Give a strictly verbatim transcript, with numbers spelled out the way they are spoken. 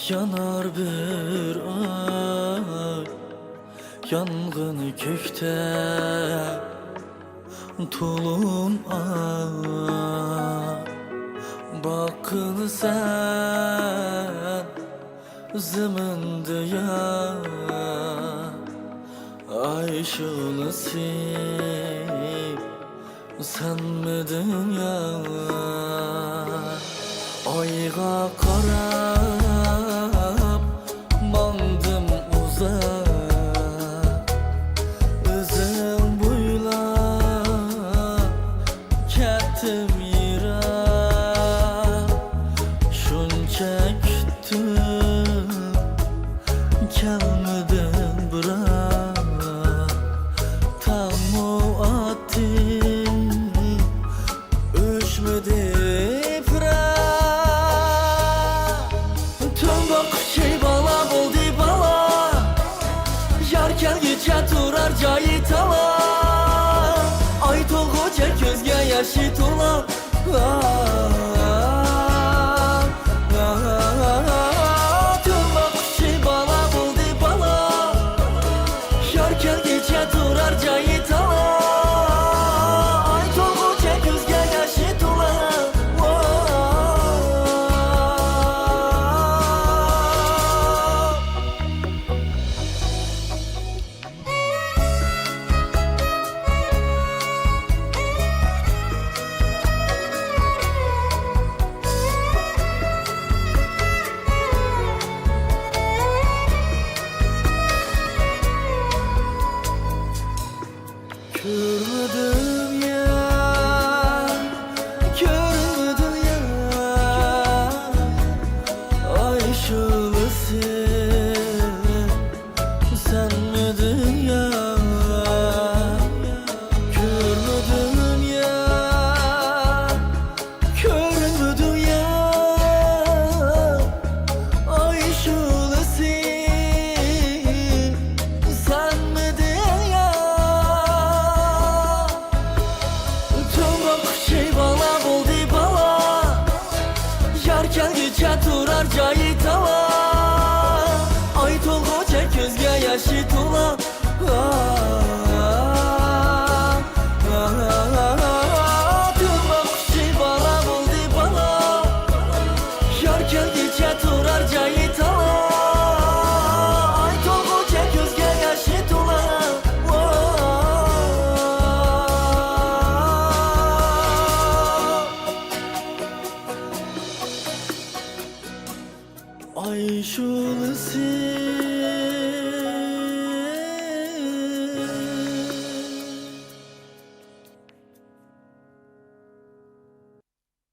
يانار بىر ئاي، يانغىن كۆكتە تولۇم ئاي. باققىن سەن زېمىندا يا ئاي شولىسى، سەنمىدىڭ يا؟ ئايغا قاراپ ماڭدىم ئۇزاق، ئۆزۈڭ بويلاپ كەتتىم يىراق. شۇنچە كۈتتۈم، كەلمىدىڭ بىراق. تاڭمۇ ئاتتى، ئۆچمىدى پىراق. تۈن باققۇچى بالا بولدى بالا، يار كەلگۈچە تۇرار جايى تالا. ئاي تولغۇچە كۆزگە ياشى تولا. تۈن باققۇچى بالا بولدى بالا، يار كەلگۈچە تۇرار جايى تالا. ئاي تولغۇچە كۆزگە ياشى تولا. كۆرمىدىم يا، كۆرمىدىم يا، ئاي شولىسى. سەنمىدىڭ يا، كۆرمىدىم يا، كۆرمىدىڭ يا، ئاي شولىسى. سەنمىدىڭ يا، تۈن باققۇچى بالا بولدى بالا، يار كەلگۈچە تۇرار جايى تالا.